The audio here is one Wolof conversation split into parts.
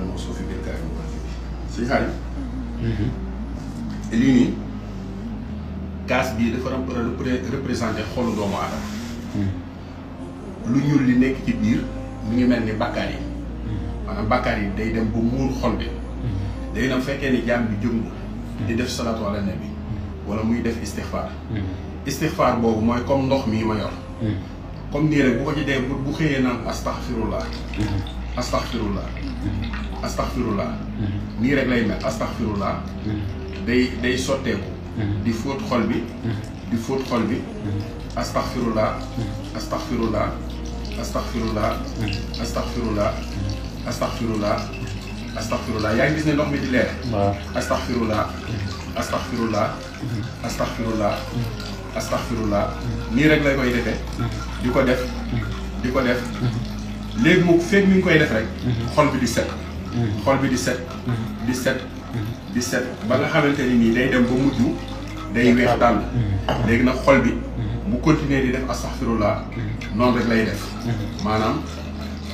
alal mawsuufi bil karim suñu xarit lii nii kaas bii dafa représenté xolu doomu aadama lu ñuul li nekk ci biir mu ngi mel ni bàkkaar yi maanaam bàkkaar yi day dem ba muur xol bi léegi nag fekkee ni jaam bi jóg na di def salaatu ala nabi wala muy def istixfaar boobu mooy comme ndox mii ma yor comme nii rek bu ko ci dee bu xëyee naan astaxfirullah astaxfirullah nii rek lay mel astaxfirullah day sotteeku di fóot xol bi astaxfirullah astaxfirullah yaa ngi gis ne ndox mi di leer astaxfirullah nii rek lay koy defee di ko def léegi mu fekk mi ngi koy def rek xol bi di set ba nga xamante ni nii day dem ba mujj day weex tàll léegi nag xol bi bu continuer di def astaxfirullah noonu rek lay def maanaam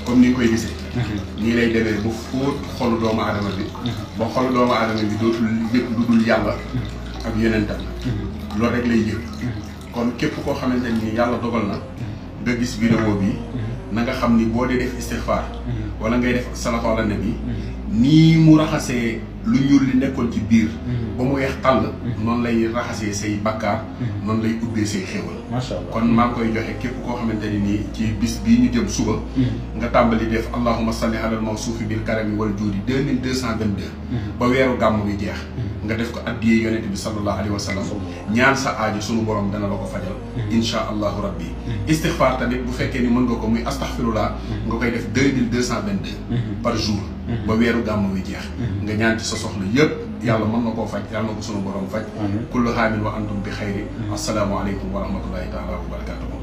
comme ni nga koy gisee nii lay demee ba fóot xolu doomu aadama bi ba xolu doomu aadama bi dootul yëg lu dul yàlla ak yonentam loolu rek lay yëg kon képp koo xamante ni yàlla dogal na nga gis vidéo bi na nga xam ni boo dee def istixfaar wala ngay def salaatu ala nabi nii mu raxasee lu ñuul li nekkoon ci biir ba mu weex tàll noonu lay raxasee say bakkaar noonu lay ubbee say xéwal kon maa ngi koy joxe képp koo xamante ni nii ci bis bii ñu jëm suba nga tàmbali def allahumma salli alal mawsuufi bil karami wal juudi 2222 ba weeru gàmm bi jeex nga def ko addiyee yonent bi sallallahu alayhi wa sallam ñaan sa aajo sunu borom dana la ko fajal insha allahu rabbi istixfaar tamit bu fekkee ni mën nga ko muy astaxfirullah nga koy def 2222 par jour ba weeru gàmm bi jeex nga ñaan ci sa soxla yëpp yàlla mën na koo faj yàlla na ko sunu borom faj kullu haamin wa antum bi xayri assalaamu aleykum wa rahmatullahi taala wa barakatuhu.